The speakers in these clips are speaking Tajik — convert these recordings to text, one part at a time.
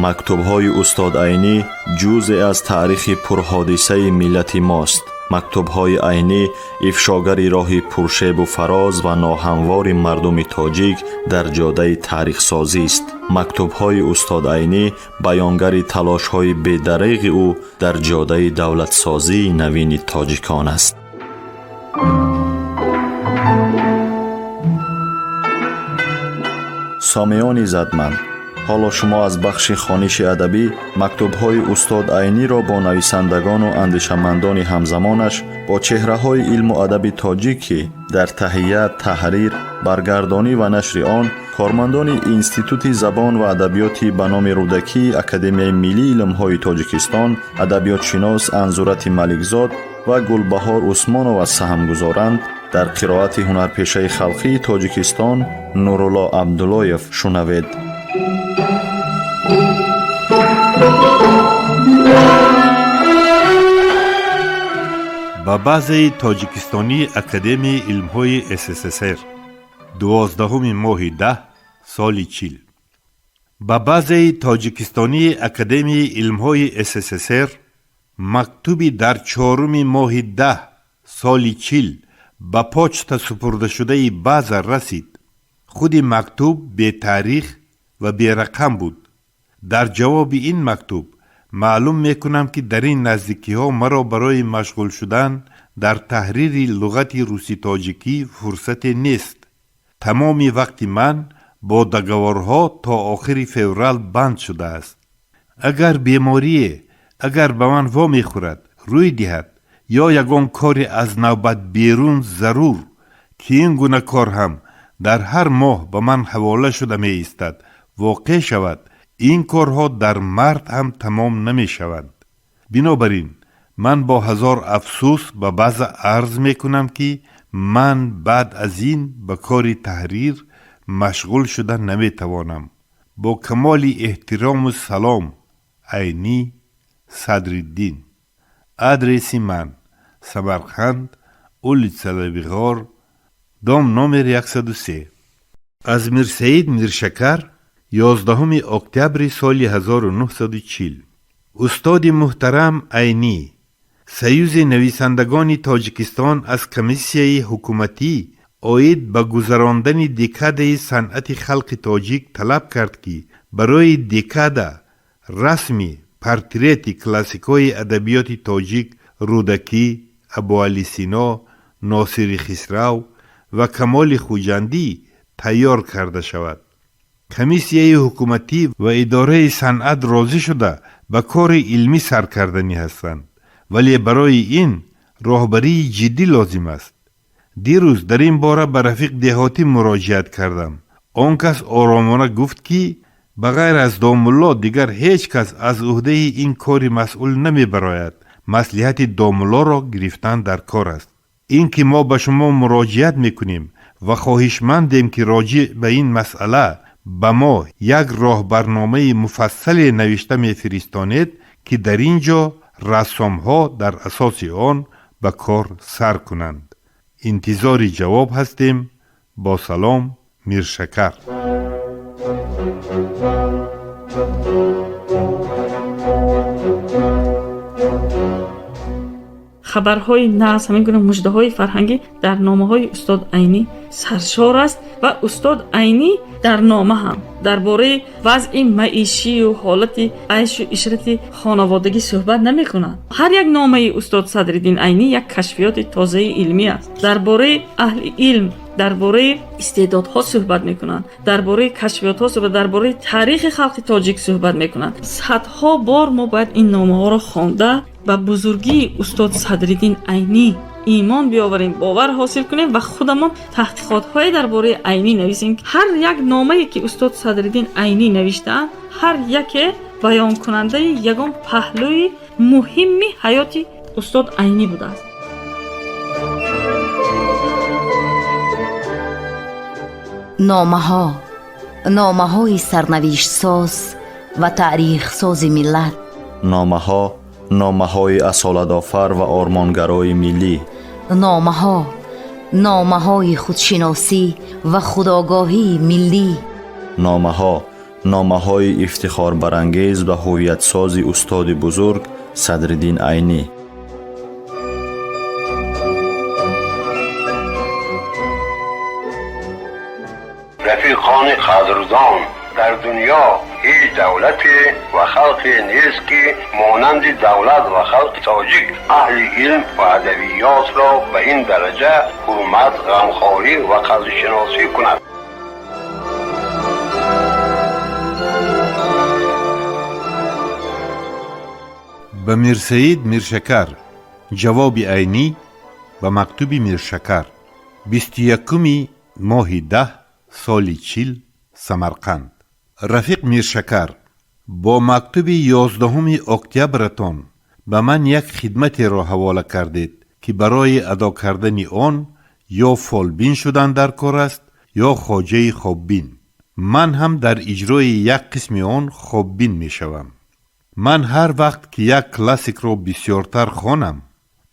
Мактубҳои устод Айнӣ ҷузъе аз таърихи пурҳодисаи миллати мост. Мактубҳои Айнӣ ифшогари роҳи пуршебу фароз ва ноҳамвори мардуми тоҷик дар ҷодаи таърихсозист. Мактубҳои устод Айнӣ баёнгари талошҳои бедареғи ӯ дар ҷодаи давлатсозии навини тоҷикон аст. Сомиёни задманд, ҳоло шумо аз бахши хониши адабӣ мактубҳои устод Айниро бо нависандагону андешамандони ҳамзамонаш, бо чеҳраҳои илму адаби тоҷик, ки дар таҳия, таҳрир, баргардонӣ ва нашри он кормандони Институти забон ва адабиёти ба номи Рӯдакии Академияи миллии илмҳои Тоҷикистон, адабиётшинос Анзурати Маликзод ва Гулбаҳор Усмонова саҳм гузоранд, дар қироати ҳунарпешаи халқии Тоҷикистон Нурулло Абдуллоев шунавед. Ба базаи Тоҷикистонии Академияи илмҳои СССР, 12-уми моҳи 10, соли 40. Ба базаи Тоҷикистонии Академияи илмҳои СССР мактуби дар 4-уми моҳи 10, соли 40 ба почта супурдашудаи база расид. Худи мактуб бетаърих ва берақам буд. Дар ҷавоби ин мактуб маълум мекунам, ки дар ин наздикиҳо маро барои машғул шудан дар таҳрири луғати руситоҷикӣ фурсате нест. Тамоми вақти ман бо договорҳо то охири феврал банд шудааст. Агар беморие, агар ба ман вомехӯрад, рӯй диҳад ё ягон кори аз навбат берун зарур, ки ин гуна кор ҳам дар ҳар моҳ ба ман ҳавола шуда меистад, воқеъ шавад, ин корҳо дар март ҳам тамом намешаванд. Бинобар ин ман бо ҳазор афсӯс ба база арз мекунам, ки ман баъд аз ин ба кори таҳрир машғул шуда наметавонам. Бо камоли эҳтирому салом, Айнӣ Садриддин. Адреси ман: Самарқанд, улица Лабиғор, дом номер 103. Аз Мирсаид Миршакар, 11 октябри соли 1940. Устоди муҳтарам Айнӣ, Союзи нависандагони Тоҷикистон аз комиссияи ҳукуматӣ оид ба гузарондани декадаи санъати халқи тоҷик талаб кард, ки барои декада расми портрети классикҳои адабиёти тоҷик Рӯдакӣ, Абуалӣ Сино, Носири Хисрав ва Камоли Хуҷандӣ тайёр карда шавад. Комиссияи ҳукуматӣ ва идораи санъат розӣ шуда, ба кори илмӣ сар карданӣ ҳастанд, вале барои ин роҳбарии ҷиддӣ лозим аст. Дирӯз дар ин бора ба рафиқ Деҳотӣ муроҷиат кардам. Он кас оромона гуфт, ки ба ғайр аз домулло дигар ҳеҷ кас аз ӯҳдаи ин кори масъул намебарояд. Маслиҳати домуллоро гирифтан дар кор аст. Ин ки мо ба шумо муроҷиат мекунем ва хоҳишмандем, ки роҷеъ ба ин масъала ба мо як роҳбарномаи муфассале навишта мефиристонед, ки дар ин ҷо рассомҳо дар асоси он ба кор сар кунанд. Интизори ҷавоб ҳастем. Бо салом, Миршакар. Хабарҳои нағз, ҳамин гуна муждаҳои фарҳангӣ дар номаҳои устод Айнӣ саршор аст. Ва устод Айнӣ дар нома ҳам дар бораи вазъи маишию ҳолати айшу ишрати хонаводагӣ суҳбат намекунад. Ҳар як номаи устод Садриддин Айнӣ як кашфиёти тозаи илмӣ аст. Дар бораи аҳли илм, дар бораи истеъдодҳо суҳбат мекунанд, дар бораи кашфиётҳо суҳбат, дар бораи таърихи халқи тоҷик суҳбат мекунанд. Садҳо бор мо бояд ин номаҳоро хонда, ба бузургии устод Садриддин Айнӣ имон биёварем, бовар ҳосил кунем ва худамон таҳқиқотҳое дар бораи Айнӣ нависем. Ҳар як номае, ки устод Садриддин Айнӣ навиштаанд, ҳар яке баёнкунандаи ягон паҳлӯи муҳимми ҳаёти устод Айнӣ будааст. Номаҳо, номаҳои сарнавиштсоз ва таърихсози миллат. Номаҳо, номаҳои асолатофар ва ормонгарои миллӣ. Номаҳо, номаҳои худшиносӣ ва худогоҳии миллӣ. Номаҳо, Номаҳои ифтихорбарангез ва ҳуввиятсози устоди бузург Садриддин Айнӣ. Рафиқони қадрдон, дар дунё ҳеҷ давлате ва халқе нест, ки монанди давлат ва халқи тоҷик аҳли илм ва адабиётро ба ин дараҷа ҳурмат, ғамхорӣ ва қадршиносӣ кунад. Ба Мирсаид Миршакар ҷавоби Айнӣ ба мактуби Миршакар, 21-уми моҳи 10, соли 40, Самарқанд. Рафиқ Миршакар, бо мактуби 11 октябратон ба ман як хидматеро ҳавола кардед, ки барои адо кардани он ё фолбин шудан дар кор аст, ё хоҷаи хоббин. Ман ҳам дар иҷрои як қисми он хоббин мешавам. Ман ҳар вақт ки як классикро бисёртар хонам,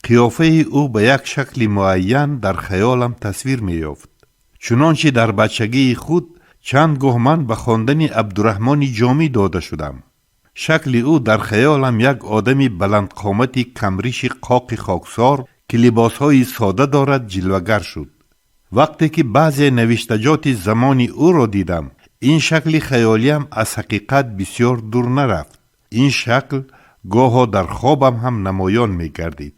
қиёфаи ӯ ба як шакли муайян дар хаёлам тасвир меёфт. Чунончи дар бачагии худ чанд гоҳ ман ба хондани Абдураҳмони Ҷомӣ дода шудам. Шакли ӯ дар хаёлам як одами баландқомати камриши қоқи хоксор, ки либосҳои сода дорад, ҷилвагар шуд. Вақте ки баъзе навиштаҷоти замони ӯро дидам, ин шакли хаёлиам аз ҳақиқат бисёр дур нарафт. Ин шакл гоҳо дар хобам ҳам намоён мегардид.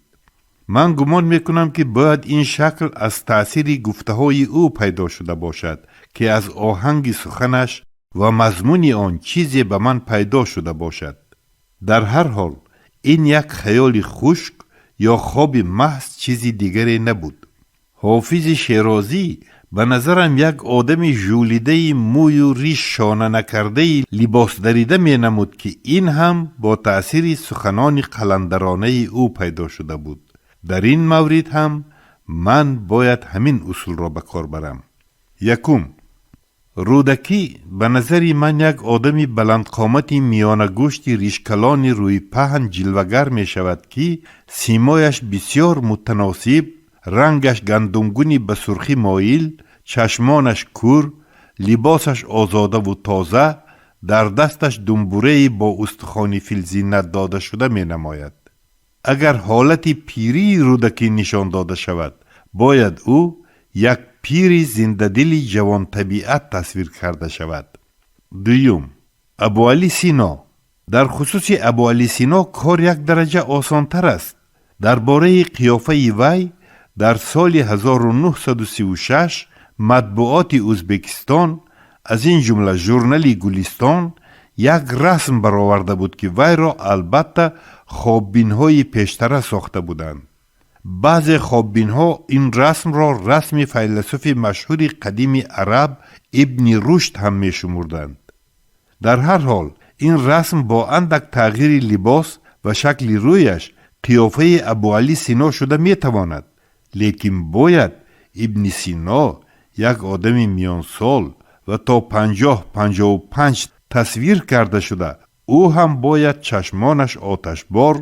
Ман гумон мекунам, ки бояд ин шакл аз таъсири гуфтаҳои ӯ пайдо шуда бошад, ки аз оҳанги суханаш ва мазмуни он чизе ба ман пайдо шуда бошад. Дар ҳар ҳол, ин як хаёли хушк ё хоби маҳз, чизи дигаре набуд. Ҳофизи Шерозӣ ба назарам як одами жӯлидаи мӯю риш шона накардаи либосдарида менамуд, ки ин ҳам бо таъсири суханони қаландаронаи ӯ пайдо шуда буд. Дар ин маврид ҳам ман бояд ҳамин усулро ба кор барам. Якум, Рӯдакӣ ба назари ман як одами баландқомати миёнагӯшти ришкалони рӯйпаҳн ҷилвагар мешавад, ки симояш бисёр мутаносиб, рангаш гандумгуни ба сурхӣ моил, чашмонаш кӯр, либосаш озодаву тоза, дар дасташ думбурае бо устухони фил зинат дода шуда менамояд. Агар ҳолати пирии Рӯдакӣ нишон дода шавад, бояд ӯ як пири зиндадили ҷавонтабиат тасвир карда шавад. Дуюм, Абуалӣ Сино. Дар хусуси Абуалӣ Сино кор як дараҷа осонтар аст. Дар бораи қиёфаи вай дар соли 1936 матбуоти Ӯзбекистон, аз ин ҷумла журнали Гулистон, як расм бароварда буд, ки вайро албатта хоббинҳои пештара сохта буданд. Баъзе хоббинҳо ин расмро расми файласуфи машҳури қадими араб Ибни Рушд ҳам мешумурданд. Дар ҳар ҳол, ин расм бо андак тағйири либос ва шакли рӯяш қиёфаи Абуалӣ Сино шуда метавонад, лекин бояд Ибни Сино як одами миёнсол ва то 50-55 тасвир карда шуда, ӯ ҳам бояд чашмонаш оташбор,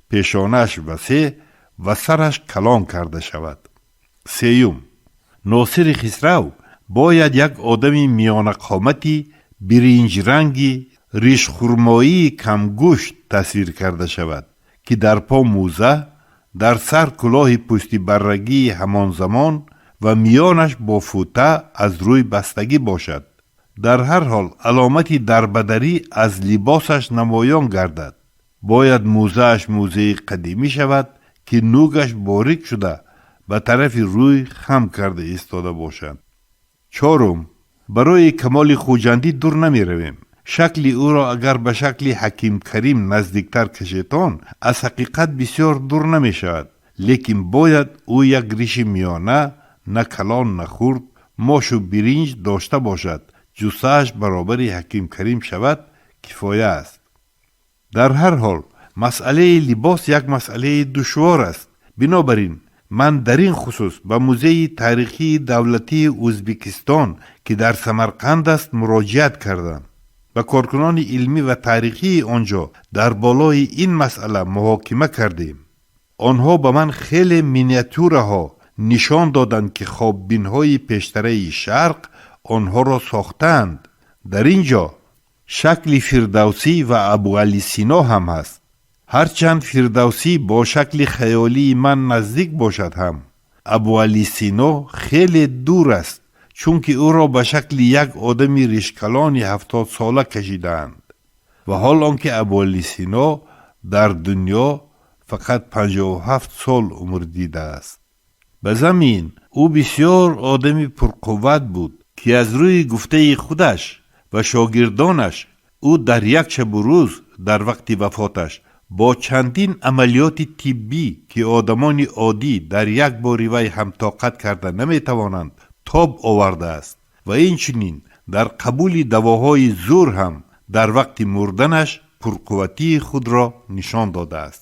пешонааш васеъ ва сараш калон карда шавад. Сеюм, Носири Хисрав бояд як одами миёнақомати биринҷранги ришхурмоии камгӯшт тасвир карда шавад, ки дар по мӯза, дар сар кулоҳи пӯсти баррагии ҳамон замон ва миёнаш бо фута аз рӯй бастагӣ бошад. Дар ҳар ҳол, аломати дарбадарӣ аз либосаш намоён гардад. Бояд мӯзааш мӯзаи қадимӣ шавад, ки нӯгаш борик шуда ба тарафи рӯй хам карда истода бошад. Чорум, барои Камоли Хуҷандӣ дур намеравем. Шакли ӯро агар ба шакли Ҳаким Карим наздиктар кашетон, аз ҳақиқат бисёр дур намешавад, лекин бояд ӯ як риши миёна, на калон, на хурд, мошу биринҷ дошта бошад. Ҷуссааш баробари Ҳаким Карим шавад, кифоя аст. Дар ҳар ҳол, масъалаи либос як масъалаи душвор аст. Бинобар ин ман дар ин хусус ба Музеи таърихии давлатии Ӯзбекистон, ки дар Самарқанд аст, муроҷиат кардам. Ба коркунони илмӣ ва таърихии он ҷо дар болои ин масъала муҳокима кардем. Онҳо ба ман хеле миниатюраҳо нишон доданд, ки хоббинҳои пештараи шарқ онҳоро сохтаанд. Дар ин ҷо Шакли Фирдавсӣ ва Абуалӣ Сино ҳам ҳаст. Ҳарчанд Фирдавсӣ бо шакли хаёлии ман наздик бошад ҳам, Абуалӣ Сино хеле дур аст, чунки ӯро ба шакли як одами ришкалони 70-сола кашидаанд, ва ҳол он ки Абуалӣ Сино дар дунё фақат 57 сол умр дидааст. Ба замин ӯ бисёр одами пурқувват буд, ки аз рӯи гуфтаи худаш ва шогирдонаш ӯ дар як шабу рӯз дар вақти вафоташ бо чандин амалиёти тиббӣ, ки одамони оддӣ дар як бори вай ҳам тоқат карда наметавонанд, тоб овардааст ва инчунин дар қабули давоҳои зӯр ҳам дар вақти мурданаш пурқувватии худро нишон додааст.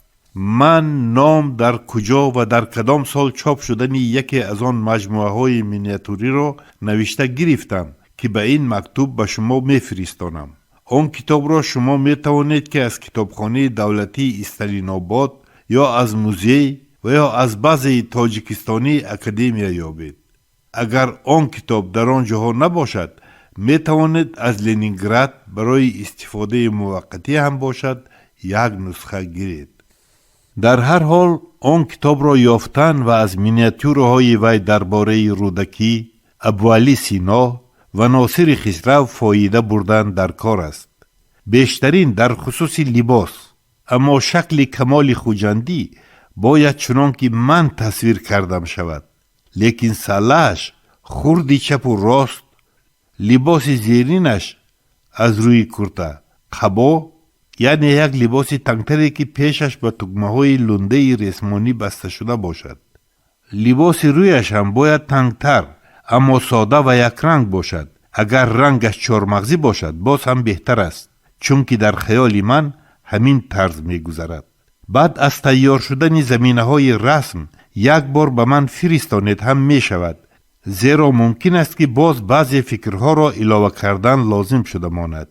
Ман ном, дар куҷо ва дар кадом сол чоп шудани яке аз он маҷмӯаҳои миниатюриро навишта гирифтам, ки ба ин мактуб ба шумо мефиристонам. Он китобро шумо метавонед, ки аз китобхонаи давлатии Сталинобод ё аз музей ва ё аз базаи тоҷикистонии академия ёбед. Агар он китоб дар он ҷоҳо набошад, метавонед аз Ленинград барои истифодаи муваққатӣ ҳам бошад як нусха гиред. Дар ҳар ҳол, он китобро ёфтан ва аз миниатюраҳои вай дар бораи Рӯдакӣ, Абуалӣ Сино ва Носири Хисрав фоида бурдан дар кор аст, бештарин дар хусуси либос. Аммо шакли Камоли Хуҷандӣ бояд чунон ки ман тасвир кардам шавад, лекин саллааш хурди чапу рост, либоси зеринаш аз рӯи курта қабо, яъне як либоси тангтаре, ки пешаш ба тугмаҳои лундаи ресмонӣ баста шуда бошад. Либоси рӯяш ҳам бояд тангтар, аммо сода ва якранг бошад. Агар рангаш чормағзӣ бошад, боз ҳам беҳтар аст, чунки дар хаёли ман ҳамин тарз мегузарад. Баъд аз тайёр шудани заминаҳои расм як бор ба ман фиристонед ҳам мешавад, зеро мумкин аст, ки боз баъзе фикрҳоро илова кардан лозим шуда монад.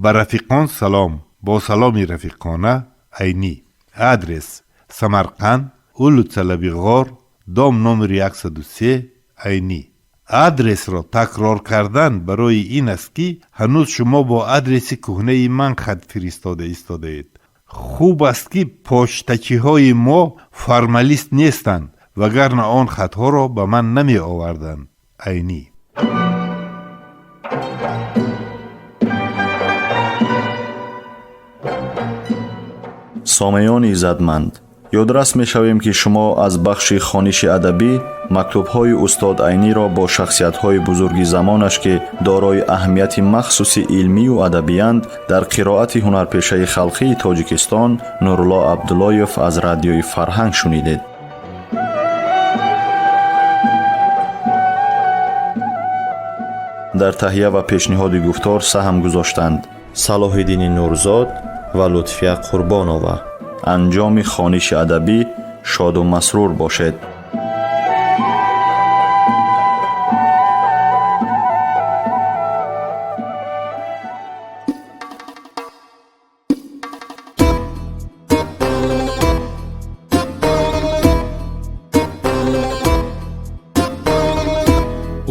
Ба рафиқон салом. Бо саломи рафиқона, Айнӣ. Адрес: Самарқанд, улица Лабиғор, дом номери 103, Айнӣ. Адресро такрор кардан барои ин аст, ки ҳанӯз шумо бо адреси кӯҳнаи ман хат фиристода истодаед. Хуб аст, ки почтачиҳои мо формалист нестанд, вагарна он хатҳоро ба ман намеоварданд. Айнӣ. Сомеёни иззатманд, ёдрас мешавем, ки шумо аз бахши хониши адабӣ мактубҳои устод Айниро бо шахсиятҳои бузурги замонаш, ки дорои аҳамияти махсуси илмию адабиянд, дар қироати ҳунарпешаи халқии Тоҷикистон Нурулло Абдуллоев аз Радиои Фарҳанг шунидед. Дар таҳия ва пешниҳоди гуфтор саҳм гузоштанд Салоҳиддини Нурзод ва Лутфия Қурбонова. Анҷоми хониши адабӣ шоду масрур бошед.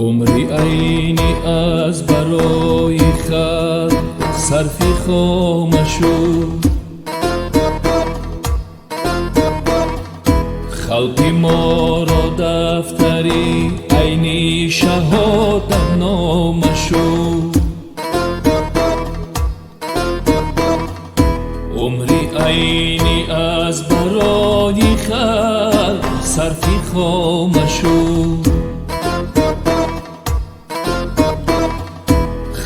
Умри Айнӣ аз барои халқ сарфи хома шуд. Халқи моро дафтари Айнӣ шаҳодатнома шуд. Умри Айнӣ аз барои халқ сарфи хома шуд.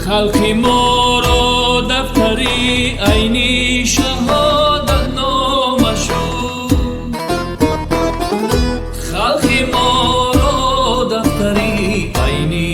Халқи моро дафтари Айнӣ шаҳодатнома шуд. Халқи моро дафтари Айнӣ.